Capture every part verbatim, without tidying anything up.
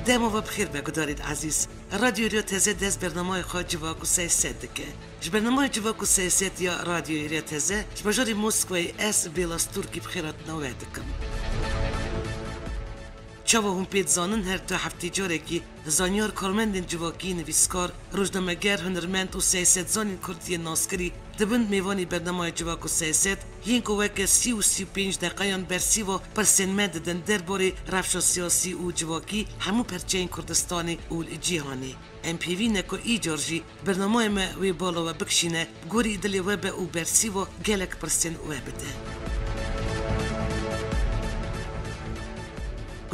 Dema we bi xêr be gudarên ezîz. Radyo Rêya Teze dest bernameyê xwe Civak û Seyset dike. Ji bernameyê Civak û Seyset ya Radyo Rêya Teze ji bajarê Moskwayê ez Bêlas Turkî bi xêrhatina we dikim. Çawa hûn pê dizanin, her du heftê carekî zanyar, karmendên civakî, nivîskar, rojnameger, hunermend û siyasetzanên kurd yên naskirî dibin mêvanê bernameyê Civak û Seyset, yên ku weke sî û sî û pênc deqeyan bersîva pirsên me didin derbarê rewşa siyasî û civakî hemû perçeyên Kurdistanê û li cîhanê. Em pêvî ne ku îcar jî bernameyê me wê bala we bikişîne, bi gorî dilê we be û bersîva gelek pirsên we bide.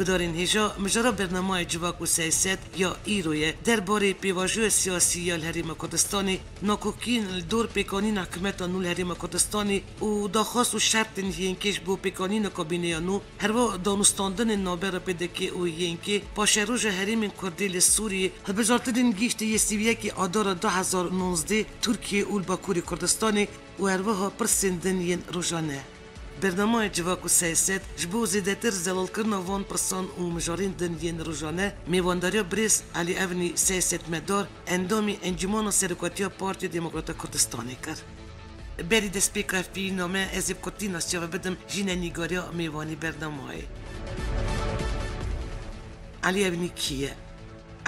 Gudarên hêja, mijara bernameyê Civak û Seyset ya îro ye, derbarê pêvajoya siyasî ya li Herêma Kurdistanê, nakokiyên li dor pêkanîna hikûmeta nû li Herêma Kurdistanê û daxwaz û şertên Y N K ji bo pêkanîna kabîneya nû, herwiha danûstandinên navbera P D K û Y N K, paşeroja herêmên kurdî li Sûriyê, hilbijartinên gihîştê yê sî û yekê Adara du hezar û nozdeh Tirkiyê û li Bakurê Kurdistanê û herwiha pirsên din yên rojane. Bernameyê Civak û Siyaset ji bo zêdetir zelalkirina van pirsan û mijarên din yên rojane mêvandariya birêz Elî Evnî Siyasetmedar, endamî Encûmena Serokatiya Partiya Demokrata Kurdistanê kir. Berî destpêka hevpeyvîna me, ez ê bi kurtî nasiya we bidim jî nîgariya mêvanê bernameyê. Elî Evnî kî ye?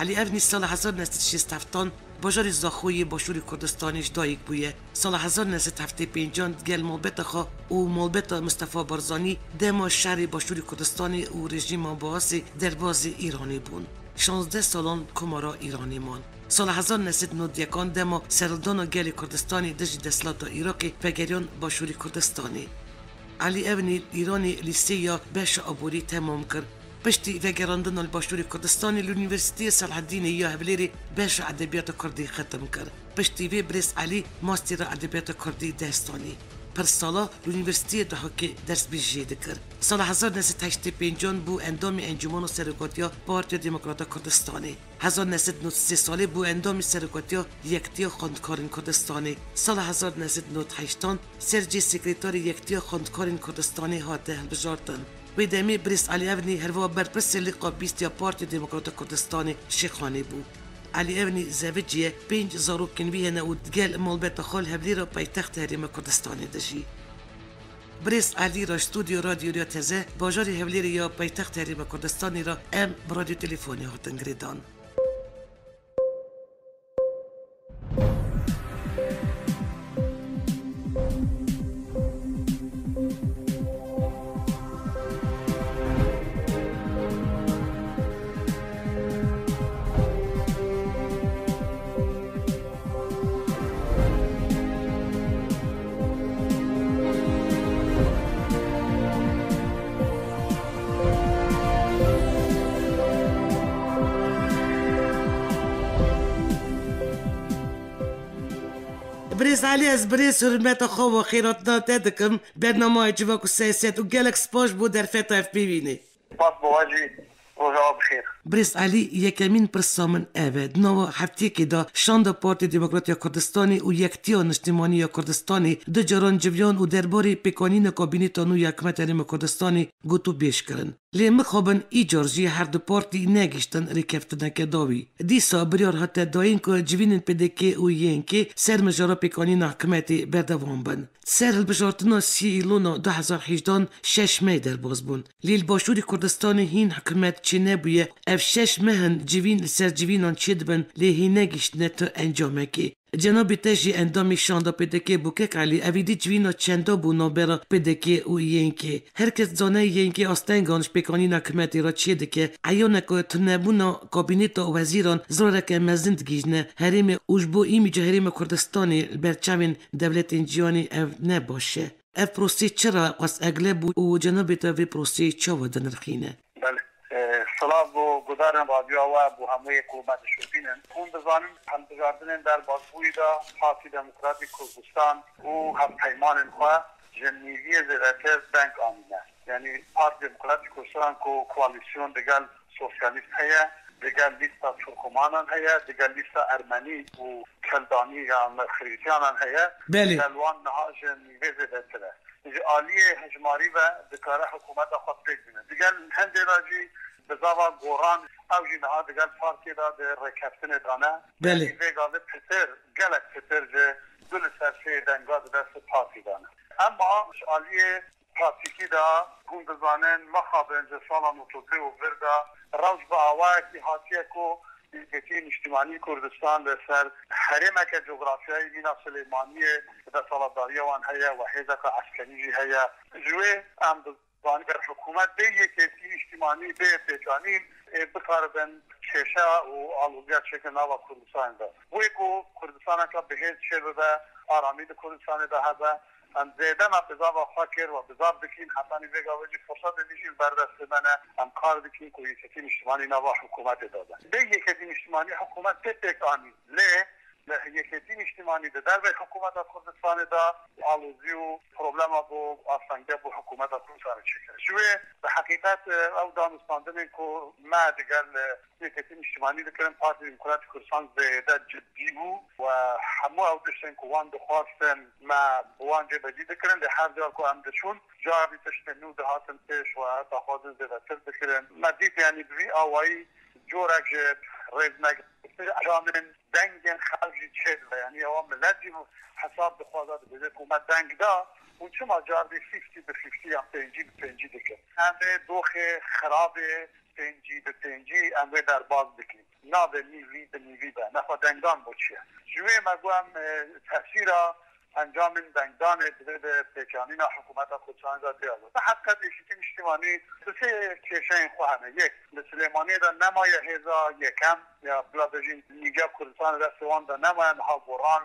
Elî Evnî sala hezar neh sed û şêst û heftan bajarê Zaxoyê Başûrê Kurdistanê ji dayik bûye. Sala hezar neh sed heftê pêncan digel malbeta xwe û malbeta Mistefa Barzanî dema şerê Başûrê Kurdistanê û rejîma Baasê derbazê Îranê bûn. Şazdeh salan komara Îranê man. Sala hezar neh sed û nod û yekan dema serhildana gelê Kurdistanê dijî desthilata Iraqê vegeriyan Başûrê Kurdistanê. Elî Evnî li Îranê lîsê ya beşa aborî temam kir. Piştî vegerandina li Başûrê Kurdistanê li Unîversîteya Selahedînê ya Hewlêrê beşa edebiyata kurdî xetim kir. Piştî vê birêz Elî mastera edebiyata kurdî dest anî. Pir sala li Unîversîteya Dihokê dersbêjiyê dikir. Sala hezar neh sed heştê pêncan bû endamê Encûmena Serokatiya Partiya Demokrata Kurdistanê. Hezar neh sed nod û sê salê bû endamî Serokatiya Yekitiya Xwendkarên Kurdistanê. Sala hezar neh sed nod û heştan sercê sekreterê Yekitiya Xwendkarên Kurdistanê hate hilbijartin. Wê demê birêz Elî Evnî herwiha berpirsê lîqa bîst ya Partiya Demokrata Kurdistanê Şêxanê bû. Elî Evnî zevicî ye, pênc zarokên wî hene û digel malbeta xwe li Hewlêra paytexta Herêma Kurdistanê dijî. Birêz Elî re stûdyo Radyo Rêya Teze, bajarê Hewlêrê ya paytexta Herêma Kurdistanê re em bi radyo telefonê hatin girêdan. Birêz Elî, ez birêz hurmeta xwe û xêrhatina te dikim. Bernameyê Civak û Siyaset û gelek spas ji bo derfeta hevpeyvînê. Spas bo we jî. Roja we bi xêr. Birêz Elî, yekemîn pirsa min ev e. Di nava heftiyekê de şanda Partiya Demokrat ya Kurdistanê û Yekitiya Niştimanî ya Kurdistanê du caran civiyan û derbarê pêkanîna kabîneta nû ya Hikûmeta Herêma Kurdistanê gotûbêj kirin. Lê mixabin îcar jî her du partî negihiştin rêkeftineke dawî. Dîsa biryar hate dayîn ku civînên P D K û Y N K ser mijara pêkanîna hikûmetê berdewam bin. Ser hilbijartina sî Îlona du hezar hejdan şeş meh derbas bûn. Lê li Başûrê Kurdistanê hîn hikûmet çênebûye. Ev şeş meh in civîn li ser civînan çêdibin, lê hîn negihiştine tu encamekê. Cenabê te jî endamê şanda P D K bû kek Elî, evîdî civîna çenda bû navbera P D K û Y N K. Her kes dizane Y N K astengan ji pêkanîna hikûmetê re çêdike. Eyan e ku tunebûna kabîneta wezîran zirareke mezin digihîjne herêmê û ji bo îmîca Herêma Kurdistanê li ber çavên dewletên cîhanê ev ne baş e. Ev prosê çira qas egle bû û cenabê te vê proseyê çawa dinirxîne? Belê. E, silav bo gudarên radyoya we, bo hemûyê ku me dişopînin. Hûn dizanin, hilbijartinên derbasbûyî de Partî Demokratîk Kurdistan û hevpeymanên xwe ji nîviyê zêdetir deng anîne. Yanî Partî Demokratîk Kurdistan ku koalîsyon digel sosyalîst heye, digel lîsta Turkmanan heye, digel lîsta Ermenî û Keldanî ya Merxirîtiyanan heye. Belê. Digel wan niha ji nîvê zêdetir e. Ji aliyê hejmarî ve dikare hikûmeta xwe pêk bîne. Digel hindê re jî Bizava Goran, ew jî niha digel partiyê de di rêkeftinê de ne. Belê. Yanî vê gavê pitir, gelek pitir ji du li ser sê denga di dest partî de ne. Ema ji aliyê pratîkî de hûn dizanin, mixabin ji sala nod û du û vir de rewş bi awayekî hatiye ku Yekîtî Niştimanî Kurdistan li ser herêmeke cografyayî mîna Silêmaniyê desalatdariya wan heye, we hêzeke eskerî jî heye. Ji wê em dizanin ger hikûmet bê Yekîtî Niştimanî, bê pêkanîn, ê bikaribin kêşe û aloziya çêkin nava Kurdistanê de. Wê ku Kurdistaneke bihêz çêbibe, aramî di Kurdistanê de hebe, em zêde me bizava xwe kir, we bizav dikîn, hetanî vê gavê jî firsetê dî jî li ber destê me ne, em kar dikîn ku Yekîtî Niştimanî nava hikûmetê de be. Bê Yekîtî Niştimanî hikûmet tê pêk anîn. Lê li Yekîtî Niştimanî di dervê hikûmeta Kurdistanê de alozî û problema bo astengî bo hikûmeta Kurdistanê çêkir. Ji wê bi heqîqet, e, ew danûstandinên ku me digel, e, Yekîtî Niştimanî dikirin, Partî Demokratîk Kurdistan zêde cidî bû we hemû ew tiştên ku wan dixwastin me bi wan cêbecî dikirin, lê her car ku em diçûn, carî tiştên nû dihatin pêş we heta xwazin zêdetir dikirin. Me dît, yanî bi vî awayî corek ji rêznegirin, encamên dengên xelk jî çêdibe. Yanî ewa milet jî hesab dixwaze dibêje ku me deng da û çima cardî fifty bi fifty yan pêncî bi pêncî dikin. Em vê doxê xirabê pêncî bi pêncî em vê derbas bikin. Nabe nîvî bi nîvî be. Nexwe dengdan bo çi ye? Ji wê me got em, e, tesîra encamên dengdanê divê di pêkanîna hikûmeta Kurdistanê de tê. Bi heqîqet Yekîtî Niştimanî bi sê kêşeyên xwe hene. Yek, li Silêmaniyê de nemaye hêza yekem ya bila bêjin Nîvîya Kurdistanê destê wan de nemaye, niha goran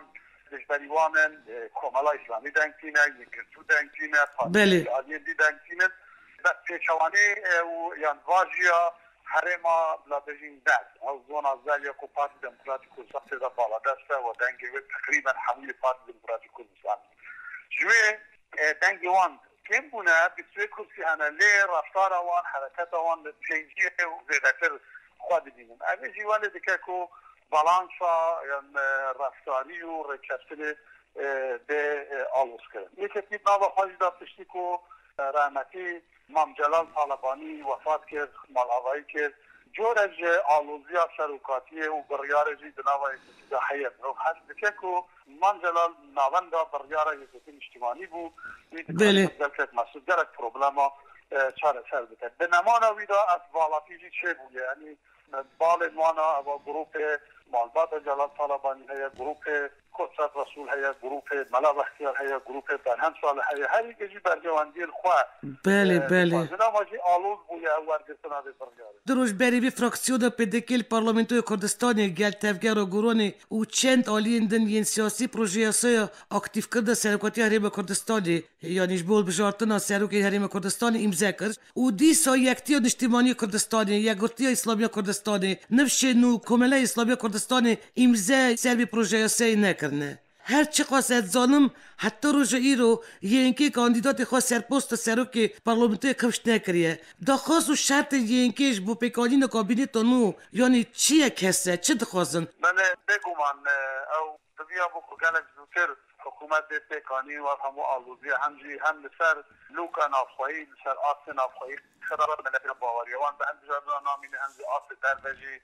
dijberî wan in, e, Komela Îslamî deng tîne, Yekgirtû deng tîne, Belê. Partiyên aliyên dî deng tînin. Bi pêçewanî, e, û yan vajiya herêma bila bêjin derg, ew zona zel ya ku Partî Demokratîk Kurdistan tê de baladest e û dengê wê teqrîben hemû yê Partî Demokratîk Kurdistan. Ji wê, e, dengê wan kêm bûne, bîst û yek kursî hene, lê reftara wan, hereketa wan li pêncî û zêdetir xwe dibînin. Ev ê jî welê dike ku balansa, em, e, reftarî û rêkeftinê, e, bê, e, alozkirin. Yekekî nava xwe jî da piştî ku, e, rehmetî Mam Celal Talebanî wefat kir, malavayî kir. Corek ji aloziya serokatiyê û biryarê jî di nava yekekî de heye. Mirov hej dike ku Mam Celal navenda biryara Yekekî Niştimanî bû, wî dikare Belê. gelkek mesûl, gelek problema, e, çareser bike. Di nemana wî de ev valatî jî çêbûye, yanî, e, balên wana, eva grûpê malbata Celal Talebanî heye, grûpê Koçak Resûl heye, grûpê Mela Bextiyar heye, grûpê Berhem Salih heye, her yekê jî berjewendiyên xwe, Belê, e, belê. dixwazin. Ama jî aloz bûye ew wergirtina vê biryarê. Du roj berî vê fraksiyona P D K li Parlamentoya Kurdistanê gel tevgera goranê û çend aliyên din yên siyasî projeya yasaya aktîfkirina Serokatiya Herêma Kurdistanê, yanî ji bo hilbijartina Serokê Herêma Kurdistanê îmze kir û dîsa Yektiya Niştimanî ya Kurdistanê, Yekgirtiya Îslamiya Kurdistanê, Nifşên û Komeleya Îslamiya Kurdistanê îmze ser vê projeya yasayê nekirine. Her çiqas ez dizanim, heta roja îro Y N K kandîdatê xwe ser posta serokê parlamentoyê kifş nekiriye. Daxwaz û şertên Y N K ji bo pêkanîna kabîneta nû, yanî çi ye kese, çi dixwazin? Belê, bêguman, e, ew diviyabû ku gelek zûtir hikûmet bê pêkanîn û ev hemû aloziya hem jî hem li ser lûka navxweyî, li ser astê navxweyî xira miletê baweriya wan bi hilbijartina namîne, hem jî astê derve jî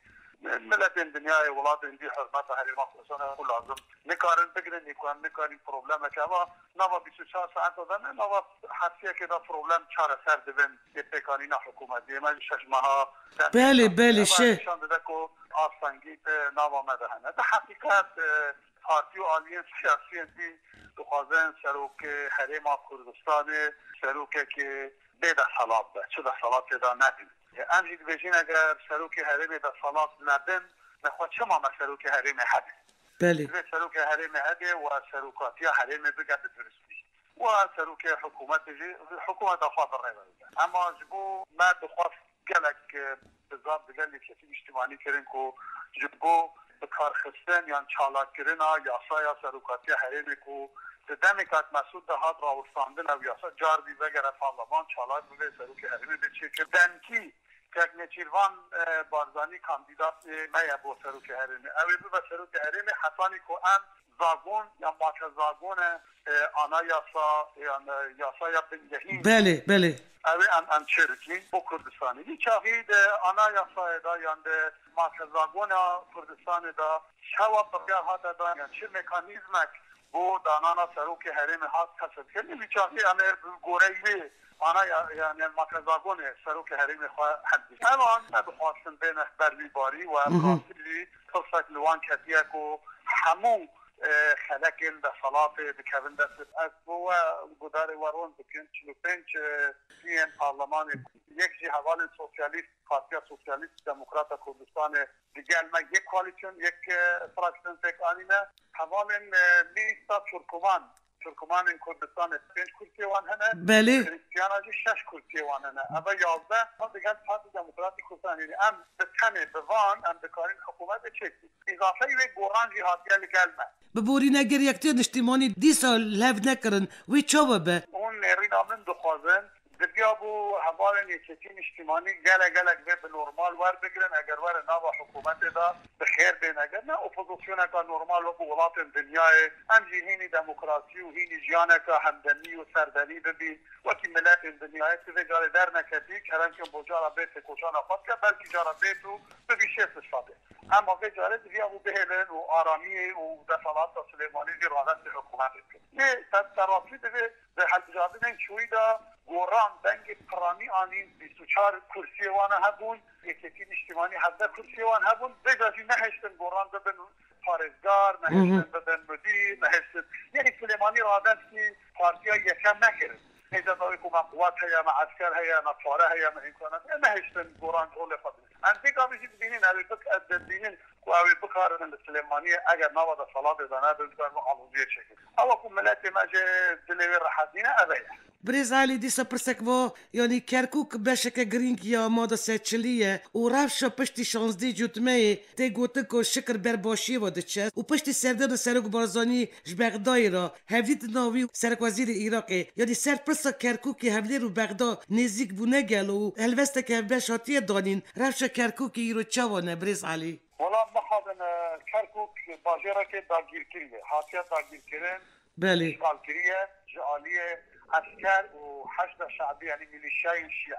miletên dinyayê, welatên dî hurmeta herêma Kurdistanê xwe lazim nikarin bigrin, ê ku em nikarîn problemeke eva nava bîst û çar saeta de ne, nava heftiyekê de problem çareser dibin, yê pêkanîna hikûmetê. Ême şeş meha dem Belê, nîşan dide. belê, Eva şe- nîşan dide ku astengî di nava me de hene. Di heqîqet, e, partî û aliyên siyasiyên dî dixwazin serokê herêma Kurdistanê serokekê bê desthilat be, çi desthilat tê de nebin. Em jî dibêjin, eger serokê herêmê desthilat nebin, nexwe çima me serokê herêmê hebe? Belê. Divê serokê herêmê hebe û serokatiya herêmê bike bi duristî. Û serokê hikûmetê jî hikûmeta xwe bi rê ve bibe. Ema ji bo me dixwest gelek, e, bizar digel Yekîtî Niştimanî kirin ku ji bo bikarxistin yan çalakkirina yasaya serokatiya herêmê ku di demê Kak Mesûd de hat rawestandin, ew yasa cardî vegere parleman, çalak bibe, serokê herêmê bê çêkir. Demkî Kak Nêçîrvan, e, Barzanî kandîdatê me ye bo serokê herêmê. Ew ê bibe serokê herêmê hetanî ku em zagon yan maçe zagone, e, anayasa yan, e, yasaya bingehîn Belê, belê. Ew ê em, em çê dikîn bo Kurdistanê. Vî çaxî di anayasayê de yan di markezagona Kurdistanê de çawa biryar hate dan, yan çi mekanîzmek bo danana serokê herêmê hat qesedkirin. Vî çaxî em ê bi goreyî wê anaya-, yan, yan markezagonê serokê herêmê xwe hildin. Evan nedixwastin bêne ber vî barî û ev Hı hı. rastî jî tirsek li wan ketiye ku hemû, e, xelekên deselatê dikevin dest. Ez bo we gudarê we ron dikim, çil û pênc, e, siyên parlemanê, yek jî hevalên sosyalîst, Partiya Sosyalîst Demokrata Kurdistanê digel me yek koalîsyon, yek, e, fraksiyon pêk anîne. Hevalên, e, lîsta Turkuman, Turkumanên Kurdistanê pênc kursiyê wan hene. Belê. Hrîstiyana jî şeş kursiyê wan hene. Eve yazdeh, digel Partiya Demokratîk Kurdistanê. Yanî em bi tenê, bi van, em dikarin hikûmetê çêkin. Îzafeyî wê goran jî hatiye li gel me. Bi borîna ger yektiya niştîmanî dîsa li hev nekirin, wê çawa be? Hûn nêrîna min dixwazin, dibiya bû hevalên yekîtî niştîmanî gelek gelek vê bi normal werbigirin, eger werin nava hikûmetê de bi xêr bên, eger ne opozisyoneka normal wekû welatên dinyayê, em jî hînî demokrasî û hînî jiyaneka hemdemî û serdemî bibîn, wekî miletên dinyayê tu vê carê derneketî, kerem kin bo cara bê têkoşana xwe bike, belkî cara bê tu bibî şêst sedî. Hema vê carê diviyabû bihêlin û aramiyê û desalata Silêmanî jî ravestê hikûmetê bikin. Lê te, te rastî divê di hilbijartinên çûyî de goran dengê piranî anîn, bîst û çar kursiyê wan hebûn, yekêtî niştîmanî hevdeh kursiyê wan hebûn, vêca jî nehiştin goran bibin parêzgar, Hı hı. nehiştin bibin mudîr, nehiştin. Yanî Silêmanî ravestî partiya yekem nekirin. Hêja dawî ku me quwet heye, me esker heye, me pare heye, me îmkanat heye, nehiştin goran rolê xwe bidin. Em vê gavê jî dibînin, ew ê bik-, em dibînin ku ew ê bikarin li Silêmaniyê eger nava deselatê de nebin, bikarin aloziyê çêkin. Ewa ku miletê me jê dilê wê rehet nîne, ev e. Birêz Elî, dîsa pirsek va, yanî Kerkûk beşeke girîng ya mada seçilî ye û rewşa piştî şazdeh cotmeyê tê gotin ku şikir ber başiyê ve diçe û piştî serdana Serok Barzanî ji Bexdayê re hevdîtina wî û serekwezîrê Iraqê, yanî ser pirsa Kerkûkê Hewlêr û Bexda nêzîk bûne gelo û helwesteke hevbeş hatiye danîn, rewşa Kerkûkê îro çawa ne, Birêz Elî? Wela mixabin, e, Kerkûk bajêreke dagîrkirî ye. Hatiye dagîrkirin, Belê. îşxalkirî ye, ji aliyê esker û Heşda Şe'bî, yanî milîşyayên şîe,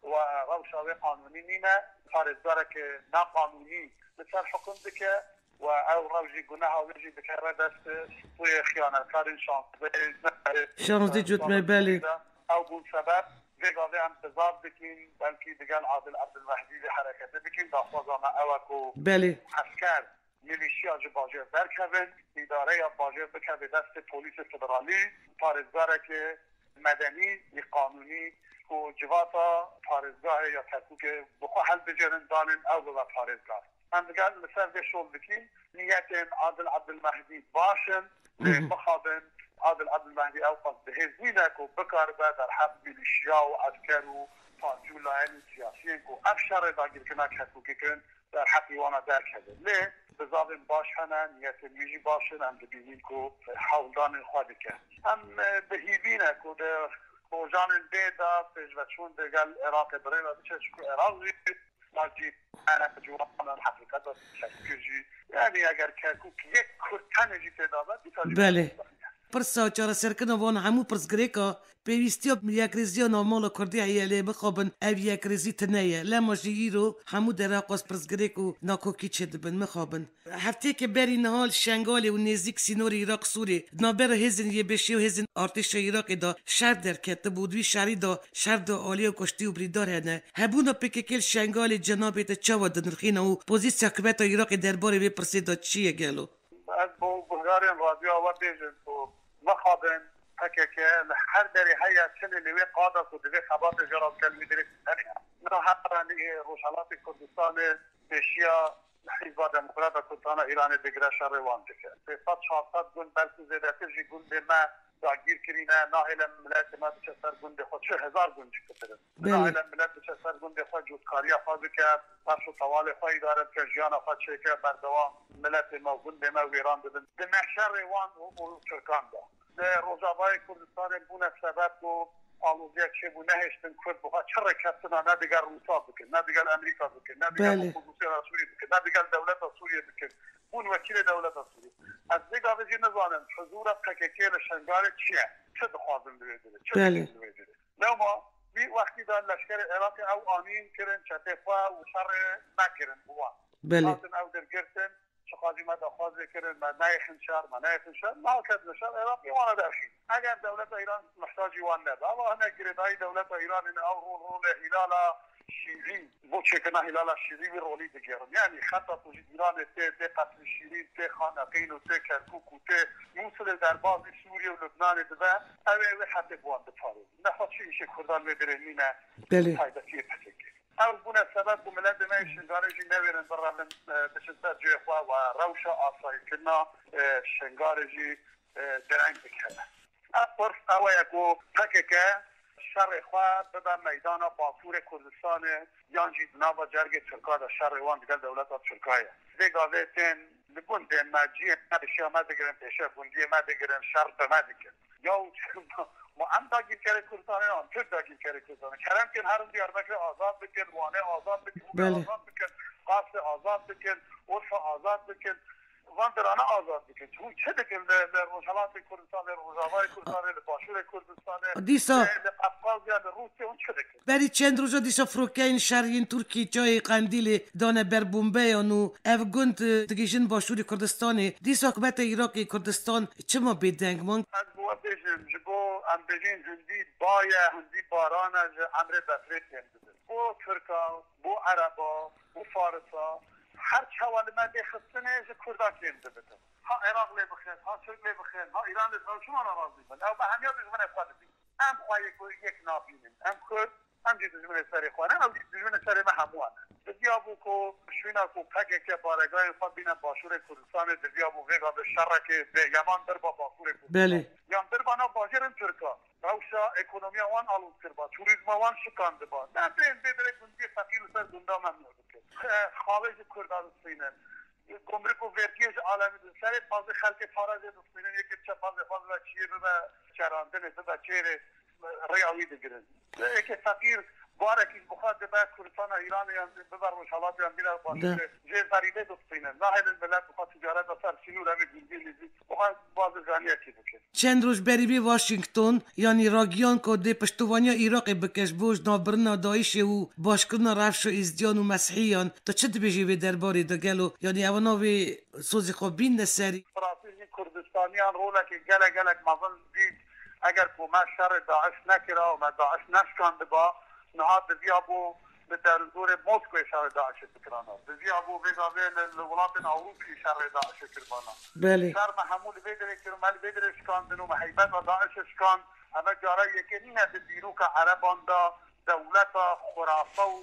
û rewşa wê qanûnî nîne. Parêzgareke naqanûnî li ser hukm dike û ew rew jî guneha wê jî dikeve dest stûyê xiyanetkarên şazdeh. Şazdeh cotmeyê, belê. Ew bûn sebeb. Vê gavê em bizav dikîn, belkî digel Adil Ebdulmehdî vê hereketê bikin. Daxwaza me ew e ku Belê. esker, milîşya ji bajêr derkevin, îdareya bajêr bikeve destê polîsê federalî, parêzgareke medenî, yê qanûnî, ku civata parêzgahê ya Kerkûkê bi xwe helbijêrin, danên ew bibe parêzgar. Em digel li ser vê şol dikîn, niyetên Adil Ebdulmehdî baş in, lê Hı hı. mixabin Adil Ebdulmehdî ew qas bi hêz nîne ku bikaribe derheq milîşya û esker û partî û layînên siyasiyên ku ev şerê dagirkirina Kerkûkê kirin, derheqî wana derkeve. Lê bizavên baş hene, niyetên wî jî baş in, em dibînin ku hewldanên xwe dike. Em, e, bi hîvî ne ku di rojanên bê de pêşveçûn digel Iraqê bi rê ve biçe, çiku Iraq jî mercî hene, ciwanan heqîqet e, Kerkûkê jî. Yanî eger Kerkûk yek Kurd tenê jî tê de be, dîsa jî Belê. Kurd e. Pirsa çareserkirina van hemû pirsgirêka pêwîstiya yekrêziya navmala Kurdî heye, lê mixabin ev yekrêzî tune ye. Lema jî îro hemû derheqas pirsgirêk û nakokî çêdibin. Mixabin. Hefteyeke berî niha li Şengalê û nêzîk sînorê Iraq-Sûrê di navbera hêzên YBŞ'ê û hêzên artêşa Iraqê de şer derketibû. Di wî şerî de şer di aliya kuştî û birîndar hene. Hebûna PKK li Şengalê cenabê te çawa dinirxîne û pozîsiya hikûmeta Iraqê derbarê vê pirsê de çi ye gelo? Ez bo guhdarên radyoya we bêjim ku mixabin PKK li her derê heye, çi lê li wê qada ku divê xebatê jê re bike, li wî derê hene. Niha heta li Rojhelatê Kurdistanê pêşiya Hizba Demokrata Kurdistana Îranê digire, şerê wan dike. Sê sed çar sed gund, belkî zêdetir jî gundê me dagîr kirîne, nahêle miletê me biçe ser gundê xwe, çi hezar gund jî kifir in. Belê. Nahêle milet biçe ser gundê xwe, cotkariya xwe bike, ferş û tewalê xwe îdare bike, jiyana xwe çêke, berdewam miletê me û gundê me wêran dibin. Di me şerê wan û, û Tirkan de. Li Rojavayê Kurdistanê bûne sebeb ku aloziyek çêbû, nehêştin Kurd bi xwe çi rêkeftina ne digel Rûsa bikin, ne digel Amerîka bikin, ne digel Belê. Opozisyona Sûriyê bikin, ne digel dewleta Sûriyê bikin. Bûn wekîlê dewleta Sûriyê. Ez vê gavê jî nizanim hizûra PKK li Şengalê çi ye? Çi dixwazin li wê derê? Çi Belê. dikin li wê derê? Lewma wî Wextî de leşkerê Iraqê ew anîn kirin çetê xwe û şerê me kirin bi wan. Belê. Hatin ew dergirtin, çiqasî me daxwazê kirin, me neyêxin şer, me neyêxin şer, niha ketine şer, Iraqê wana derxî. Eger dewleta Îran mihtacî wan nebe, ewa hinek girêdayî dewleta Îranê ne, ew rol rolê Hîlala Şîrî, bo çêkirina Hîlala Şîrî wî rolî digerin. Yanî xeta ku ji Îranê tê, tê Qesrî Şîrîn, tê Xaneqîn û tê Kerkûk û tê Mûsilê derbazî Sûriyê û Lubnanê dibe, ew ê wê hetê bi wan diparêzin. Nexwe çi îşê Kurdan wê dirê nîne, Belê. Taybetiyê P K K. Ew bûne sebeb ku miletê me yê Şingalê jî newêrin birevin, e, biçin ser cihê xwe û rewşa asayîkirina, e, Şingalê jî, e, direng bikeve. Ev pirs ew e ku P K K şerê xwe bibe meydana Başûrê Kurdistanê yan jî di nava cergê Tirka de şerê wan digel dewleta Tirka ye. Vê gavê tên li gundên me, cihên me, pêşiya me digirin, pêşiya gundiyê me digirin, şer bi me dikin. Ya û ma em dagirkerê Kurdistanê ne, em Tirk dagirkerê Kurdistanê. Kerem kin herin Diyarbekirê azad bikin, Wanê azad bikin, Belê. Azad bikin, Qarsê azad bikin, Urfa azad bikin. Van dirana azad bikin. Hûn çi dikin li, li Rojhelatê Kurdistanê, li Rojavayê Kurdistanê, li Başûrê Kurdistanê, Dîsa li, li Qafqazya, li Rûsya hûn çi dikin? Berî çend roja dîsa firokeyên şer yên Tirkî çayê Qendîlê dane ber bombeyan û ev gund, e, digihîjin Başûrê Kurdistanê. Dîsa hikûmeta Iraqê Kurdistan çima bêdeng man? Ez bi we bêjim, ji bo em bêjin hindî ba ye, hindî baran e, ji emrê befrê kêm dibin. Bo Tirka, bo Ereba, bo Farisa, her çawa li me lê xistinê ji Kurda kêm dibitin. Ha Iraq lê bixin, ha Tirk lê bixin, ha Îran lê bixin, çima narazî bin? Ew me hemiya dijminê xwe dibînin. Em xwe yek, yek nabînin. Em Kurd, em jî dijminê serê xwe ne, ew jî dijminê serê me hemû ne. Didiya bû ku şûna ku P K K baregahên xwe bîne Başûrê Kurdistanê, didiya bû vê gavê şerekê bê, ya van bir ba Başûrê Kurdistanê. Belê. Yan bir ba nav bajêrin Tirka. Rewşa ekonomiya wan aloztir ba, turîzma wan şikandiba. Ne bên vê dirê gundiyê feqîr li ser gunda memnû dike. Xalê ji Kurda distînin. Gumruk û vergiyê ji alemî di serê pazê xelkê para jê distînin, yekê çe pazê xwe bibe çiyê bibe çerandinê, bibe çêrê, rêya wî digirin. Yekê feqîr barekî ji bi xwe dibe Kurdistana Îranê yan bibe Rojhelatê yan bîne Başûrê, jê zerîbê distînin. Nahêlin milet bi xwe ticareta ser sînor em ê gundiyê nêzîk bi xwe bazirganiyekê bikin. Çend roj berî vê Washington, yanî ragiyan ku dê piştovaniya Iraqê bike ji bo ji navbirina DAIŞê û başkirina rewşa Êzidiyan û Mesîhiyan. Tu çi dibêjî vê derbarê de gelo? Yanî ewana wê sozê xwe bînne serî? Bi rastî jî Kurdistaniyan rolekê gelek gelek mezin dît. Eger ku me şerê DAIŞ nekira û me DAIŞ neşikandiba, niha diviya bû li derûndorê Moskowê şerê DAIŞê bikirana. Diviya bû vê gavê li, li welatên Ewropî şerê DAIŞê kiribana. Belê. Şer me hemû li vê derê kir û me li vê derê şikandin û me heybeta DAIŞê şikand. Eve cara yekê nîne di dîroka Ereban de dewleta xurafe û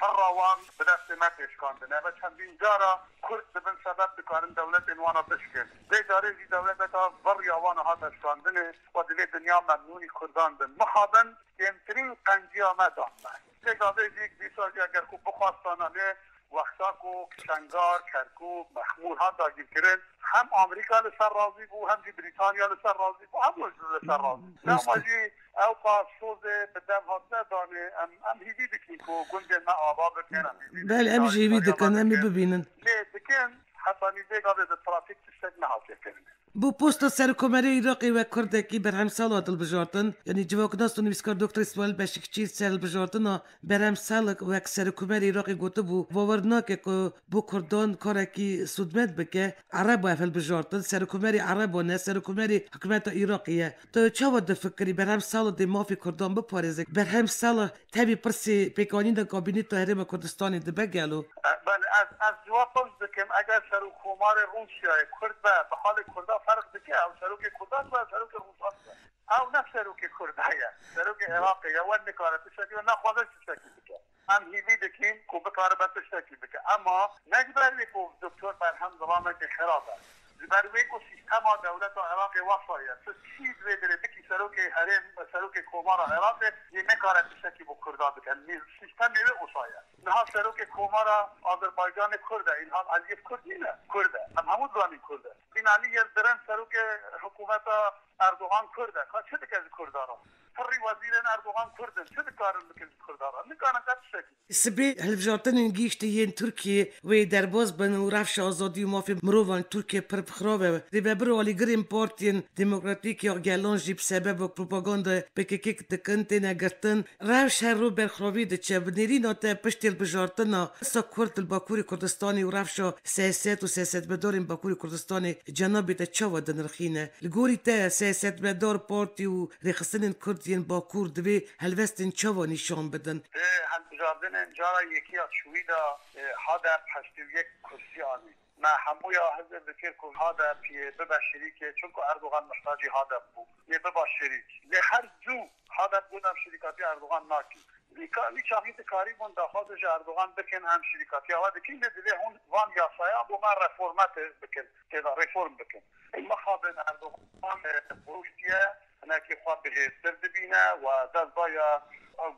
pirra wan bi destê me tê şikandin. Eve çendîn cara Kurd dibin sebeb dikarin dewletên wana bişkin. Vê carê jî dewleteka virya wana hate şikandinê û divê dinya memnûnî Kurdan bin. Mixabin kêmtirîn qenciya me dan me. Lê gavê jî dîsa jî eger ku bixwastana lê wexta ku Şengar, Kerkûk, Mexmûr hat dagîrkirin, hem Amerîka li ser razî bû, hem jî Brîtanya li ser razî bû, hem jî li ser razî bû. Rast e. Lewma jî ew qas sozê bi dev hatine danê, em, em hîvî dikin ku gundên me ava bikin, em hîvî Belê, dikin em jî hîvî dikin, em ê bibînin. Lê dikin, hetanî vê gavê de trafîk tiştek nehatiye kirin. Bo posta Serokkomarê Iraqê wek Kurdekî Berhem Salo hat hilbijartin, yanî civaknas û nivîskar Doktor Îsmaîl Beşikçî ser hilbijartina Berhem Salih wek Serokkomarê Iraqê gotibû, bawer nake ku bo Kurdan karekî sûdmend bike. Ereba ev hilbijartin, Serokkomarê Ereba ne, Serokkomarê hikûmeta Iraqê ye. Tu çawa difikirî Berhem Salih dê mafê Kurdan biparêze? Berhem Salih tevî pirsê pêkanîna kabîneta Herêma Kurdistanê dibe gelo? E, belê, ez, ez civab pirs dikim, eger serokkomarê Rûsyayê Kurd be, bi halê Kurda ferq dike, ew serokê Kurda be, serokê Rûsa be. Ew ne serokê Kurda ye, serokê Iraqê ye, we nikare tiştekî, we naxwaze tiştekî bike. Em hîvî dikin ku bikaribe tiştekî bike. Ema ne ji ber wê ku Doktor Berhem zilamekê xirab e. Ji ber wê ku sîstema dewleta Iraqê wesa ye. Tu çi divê dirê bikî serokê herêm, serokê komara Iraqê, yê nekare tiştekî bo Kurda bike. Nî-, sîstemê wê wisa ye. Niha serokê komara Azerbaycanê Kurd e, Îlham Eliyev Kurd nîne, Kurd e. Em hemû dizanin Kurd e. Binali Yildirim serokê hikûmeta Erdogan Kurd e. Ka çi dike ji Kurdan re? Pirrî wezîrên Erdogan Kurd in. Çi dikarin bikin ji Kurdan re? Nikarin qet tiştekî. Sibê hilbijartinên gihîştî yên Tirkiyê wê derbas bin û rewşa azadî û mafê mirovan li Tirkiye pir bixirab e. Rêvebir û alîgirên partiyên demokratîk ya gelan jî bi sebeba propagandayê P K K dikin, têne girtin. Rewş her roj berxirabiyê diçe. Bi nêrîna te piştî hilbijartina pirsa Kurd li Bakurê Kurdistanê û rewşa siyaset û siyasetmedarên Bakurê Kurdistanê cenabê te çawa dinirxîne? Li gorî te siyasetmedar, partî û rêxistinên Kurd yên Bakur divê helwestên çawa nîşan bidin? Di hilbijardinên cara yekî ya çûyî de, e, HADEP heştê û yek kursî anî. Me hemûya hizir dikir ku HADEP yê bibe şirîkê, çunku Erdogan mihtacî HADEP bû, yê bibe şirîk. Lê her zû HADEP got, em şirîkatiya Erdogan nakin. Vî ka-, vî çaxî dikarîbûn daxwazê ji Erdogan bikin, em şirîkatiya we dikin, lê divê hûn van yasaya bo me reforme tê bikin, tê de reform bikin. Mixabin Erdogan, e, rûştiye, hinekî xwe bihêztir dibîne we dest daye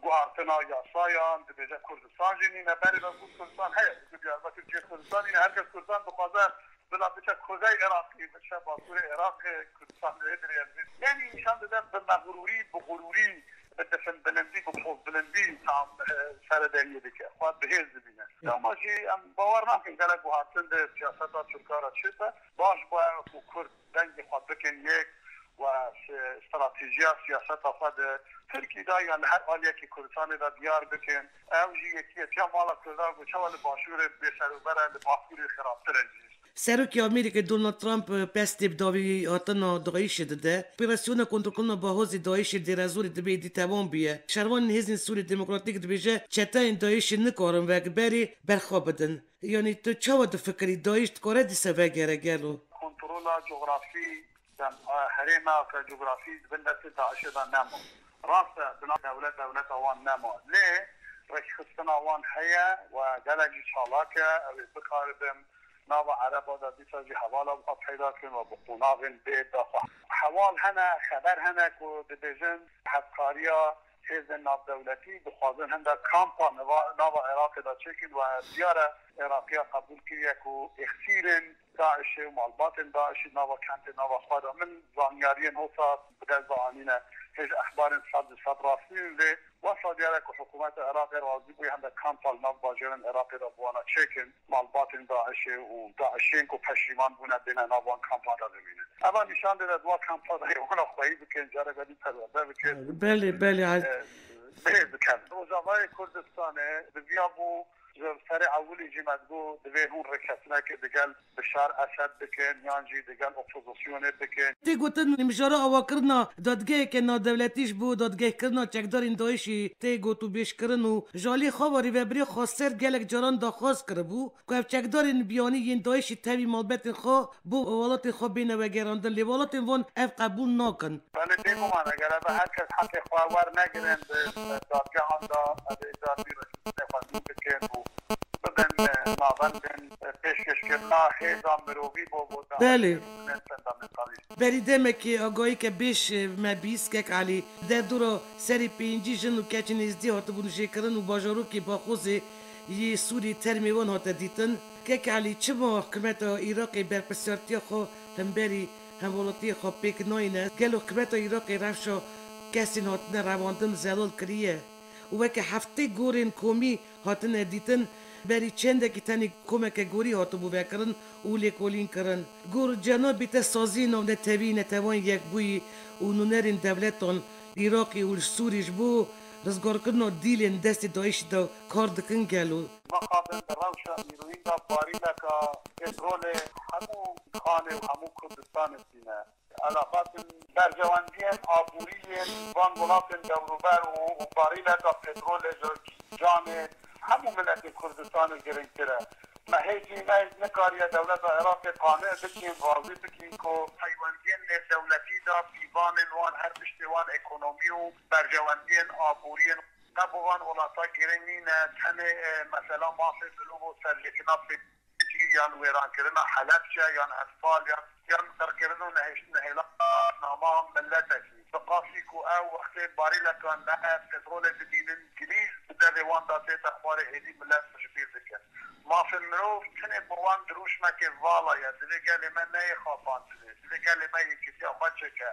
guhartina yasayan, dibêje Kurdistan jî nîne, berê ve bû Kurdistan heye, dibêje Diyarbekir cihê Kurdistan nîne, her kes Kurdistan dixwaze bila biçe kuzey Iraqê, biçe bakurê Iraqê, Kurdistan lê dirê. Yanî nîşan dide bi mexrûrî, bi xurûrî, bi difinbilindî, bi pozbilindî tam, e, seredeniyê dike. Xwe bihêz dibîne. Ama jî em bawer nakin gelek guhartin di siyaseta Tirka re çi be. Baş bûye ku Kurd dengê xwe bikin yek û, e, stratejiya siyaseta xwe di Tirkî de yan li her aliyekî Kurdistanê de diyar bikin. Ew jî yekiyetiya mala Kurdan ku çawa li Başûrê bêserokber e, li Bakurê xirabtir e jî. Serokê Amerîkê Donald Trump, e, pestê bi dawî hatina DAIŞê dide. Operasyona kontrolkirina bahozê DAIŞê Dêrezorê dibê êdî temam bûye. Şervanên Hêzên Sûrê Demokratîk dibêje çeteyên DAIŞê nikarin wek berê berxwe bidin. Yanî tu çawa difikirî, DAIŞ dikare dîsa vegere gelo? Kontrola cografî, dem, a, herêma ke cografî di bin destê DAIŞê de nema. Rast e, di nav dewlet, dewleta wan nema. Lê rêkxistina wan heye we gelek jî çalak e, ew ê bikaribin nava Ereba de dîsa jî hevala xwe peyda kin we bi qonaxên bê daxwe. Heval hene, xeber hene ku dibêjin hevkariya hêzên navdewletî dixwazin hinde kampa nava, nava Iraqê de çêkin we diyar e Iraqiya qebûl kiriye ku êxsîrên DAIŞê û malbatên DAIŞî nava kentê nava xwe de. Min zanyariyên hosa bi dest de anîne. Hêj ehbarên sed li sed rast nîn lê wesa diyar e ku hikûmeta Iraqê razî bûye hinde kampa li nav bajêrên Iraqê de bi wana çêkin. Malbatên DAIŞê û DAIŞiyên ku peşîman bûne bêne nav wan kampan de bimînin. Eva nîşan dide di wan kampa de wana xweyî bikin, careke dî perwerde bikin. Belê, belê. E, bê bikin. Rojavayê Kurdistanê bi viya bû ji serê ewilî jî me digot divê hûn rêkeftinekê digel Bişar Esed bikin yan jî digel opozisyonê bikin. Tê gotin mijara avakirina dadgeheke navdewletî ji bo dadgehkirina çekdarên DAIŞê tê gotûbêjkirin û ji alî xwe ve rêvebirê xweser gelek caran daxwaz kiribû ku ev çekdarên biyanî yên DAIŞê tevî malbetên xwe bo welatên xwe bêne vegerandin, lê welatên van ev qebûl nakin. Belê, bêguman eger ev her kes heqê xwe wernegirin di dadgehan de, ev ê carî rêkeftinê xwe nî bikin û bibin, e, navendên, e, pêşkêşkirina hêza mirovî bo, bo Belê. Dahişên fundamentalîst. Berî demekê agahîke bêş, e, me bîst, kek Elî. Derdora serî pêncî jin û keçên êzdî hatibûn jêkirin û bajarokê Baxozê yê Sûrî termê wan hate dîtin. Kek Elî, çima hikûmeta Iraqê berpirsiyartiya xwe hemberî hemwelatiyê xwe pêk nayîne? Gelo hikûmeta Iraqê rewşa kesên hatine revandin zelal kiriye? Û weke heftê gorên komî hatine dîtin, berî çendekî tenê komeke gorî hatibû vekirin û lêkolîn kirin. Gor cenabê te saziyên navnetewî, Neteweyên Yekbûyî û nûnerên dewletan Iraqê û li Sûrî ji bo rizgarkirina dîlên destê DAIŞê de kar dikin gelo? Mixabin di rewşa îroyîn de barîleka petrolê hemû Xanê û hemû Kurdistanê tîne. Eleqatên berjewendiyên aborî yên van welatên dewrûber û, û barîleka petrolê ji canê hemû miletê Kurdistanê girîngtir e. Me hêjî me nikariye dewleta Iraqê qane bikîn, razî bikîn ku peywendiyên nêvdewletî de pîvanên wan her piştê wan ekonomî û berjewendiyên aborî yên qe bo van welata girîng nîne, tenê, e, mesela mafê mirov û serlêkirina yan wêrankirina Helebce, yan Enfal, yan, yan qirkirin û nehêştin hêla nasnama miletekî. Bi qasî ku ew wextê barîleka ne petrolê dibînin, gilîz bi devê wan de tête xwarê, êdî milet piştgîr dikin. Mafên mirov tenê bo wan dirûşmeke vala ye. Divê gelê me neyê xapandinê. Divê gelê me yekîtiya xwe çêke.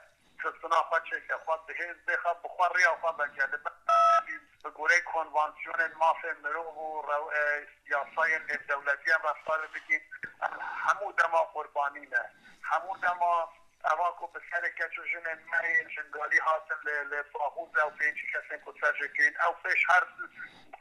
Sina xwe çêke, xwe bi hêz bêxe, bi xwe riya xwe veke. Li ber bi goreyê konvansiyonên mafên mirov û rew-, e, yasayên nêvdewletî em reftar bikîn. Em hemû dema qurbanî ne. Hemû dema eva ku bi serê keç û jinên me yên jingalî hatin li, li Baxûz ew pêncî kesên ku ser jê kirîn, ew pêş her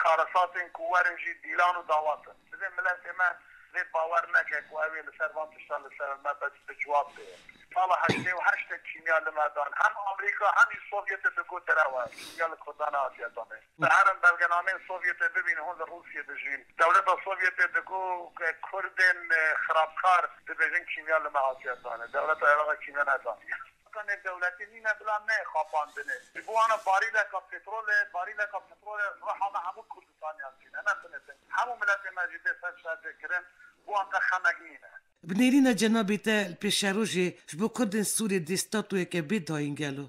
karesatên ku werin jî dîlan û dawat in. Divê miletê me vê bawer neke ku ew ê li ser van tiştan li ser me bi, bi civak bê. Sala heştê û heşt de kîmya li me dan. Hem Amerîka hem jî Sovyetê digot derew e. Kîmya li Kurdan nehatiye danê. Bi herin belgenameyên Sovyetê bibînin, hûn li Rûsiyê dijîn. Dewleta Sovyetê digot Kurdên, e, xirabkar dibêjin kîmya li me hatiye danê. Dewleta Iraqê kîmya nedaniye. Nêvdewletî nîne bila neyê xapandinê. Ji bo wana barîleka petrolê, barîleka petrolê riha me hemû Kurdistaniyan tîne. Ne tenê te. Hemû miletê me jî bê ser şerê kirin. Bo wan te xemek nîne. Bi nêrîna cenabê te li pêşerojê ji bo Kurdên Sûriyê dê statutoyeke bê dayîn gelo?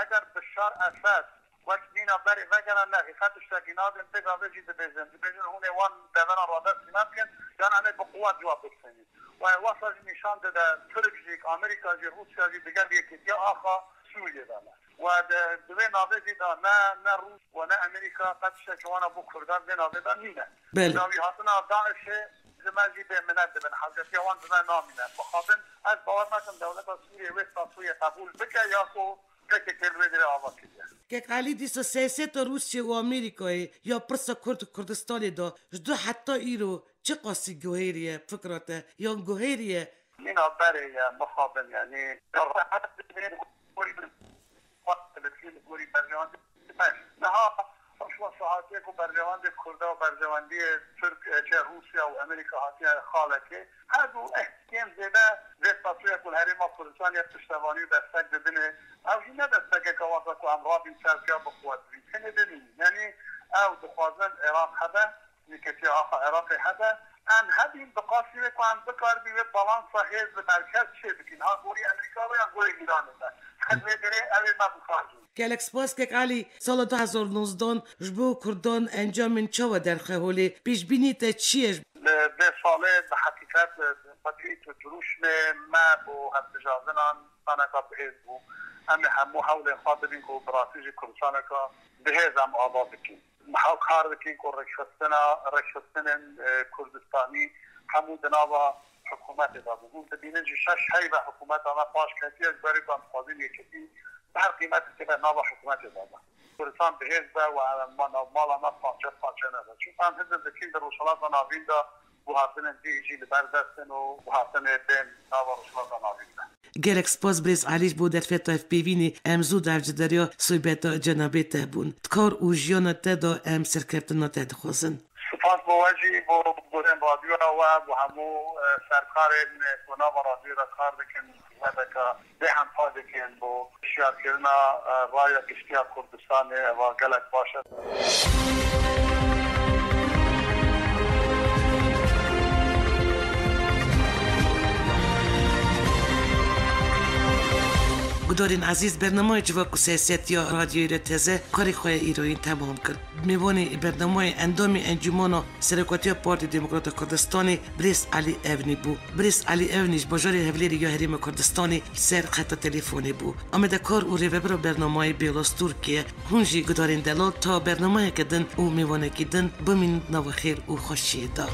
Eger Bişar Esed wek mîna berê vegere, ne, hêqa tiştekî nadin, pê gavê jî dibêjin. Dibêjin hûn ê wan deveran radestî nebikin, yan em ê bi quwet ji wan bipirsinîn. Û ev wexta jî nîşan dide Tirk jî, Amerîka jî, Rûsya jî digel yekîtiya axa Sûriyê de ne. Û di, di vê navê jî de ne, ne Rûs û ne Amerîka qet tiştekî wana bo Kurdan vê navê de nîne. Belê. Dawî hatina DAIŞê ji me jî bêminet dibin. Hewcetiya wan ji me namîne. Mixabin ez bawer nakim dewleta Sûriyê wê statutoyê qebûl bike ya ku P K K li wê derê ava kiriye. Kek Elî, dîsa siyaseta Rûsya û Amerîkayê ya pirsa Kurd û Kurdistanê de ji do heta îro çiqasî guherî ye fikra te? Yan guherî ye? Mîna berê ye, mixabin, yanî rehet dibê li gorî berjewendî. Niha ew şiva saetê ku berjewendê Kurda û berjewendiyê Tirk, e, çe Rûsya û Amerîka hatiye xalekê, her du ehtiyên zêde vê statuya ku li Herêma Kurdistanê piştevanî û destek didinê, ew jî ne destekeke wasa ku em rabîn ser piya bi quwet bibîn. Tenê bimînin. Yanî ew dixwazin Iraq hebe, yekîtiya axa Iraqê hebe, em hebîn bi qasî wê ku em bikaribîn wê balansa hêz li merkez çê bikîn. Ha gorî Amerîka be ya gorî Îranê be. Her wê derê ew ê me bixwazin. Gelek spas kek Elî. Sala du hezar nozdan ji bo Kurdan encamên çawa derxe holê? Pêşbînî te çi ye? Li vê salê bi heqîqet, e, xwedî tu dirûşmê me bo hevdijazinan saneka bihêz bû. Em ê hemû hewlên xwe bidin ku bi rastî jî Kurdistaneka bihêz em ava bikin. Niha kar dikin ku rêkxistina, rêkxistinên, e, Kurdistanî hemû di nava hikûmetê de bû. Hûn dibînin jî şeş heyve hikûmeta me paş ketiye, ji ber ku em dixwazin yekîtî bi her qîmetê têbe nava hikûmetê de be. Kurdistan bihêz be û em ma-, navmala me parçe parçe nebe. Çunka em hizir dikin di Rojhilata Navîn de guhartinên dî jî li ber dest in û guhartinê bên nava Rojhilata Navîn de. Gelek spas birêz Elî ji bo derfeta hevpeyvînê, em zû dercderiya sohbeta cenabê te bûn. Di kar û jiyana te de em serkeftina te dixwazin. Spas bo we jî, bo gurên radyoya we, bo hemû, e, serkarên, e, ku nava radyoyê de kar dikin, xizmeteke bêhempa dikin bo şiyarkirina, e, raya giştî ya Kurdistanê, eva gelek baş e. Gudarên ezîz, bernameyê Civak û Siyasetiya Radyoyê re teze karê xwe îroyîn temam kir. Mêvanê bernameyê endamê Encûmena Serekatiya Partiya Demokrata Kurdistanê birêz Elî Evnî bû. Birêz Elî Evnî ji bajarê Hevlêrê ya Herêma Kurdistanê li ser xeta telefonê bû. Amedekar û rêvebira bernameyê Bêlas Tûrkî ye. Hûn jî gudarên delal ta bernameyeke din û mêvanekî din bimînin nava xêr û xweşiyê de.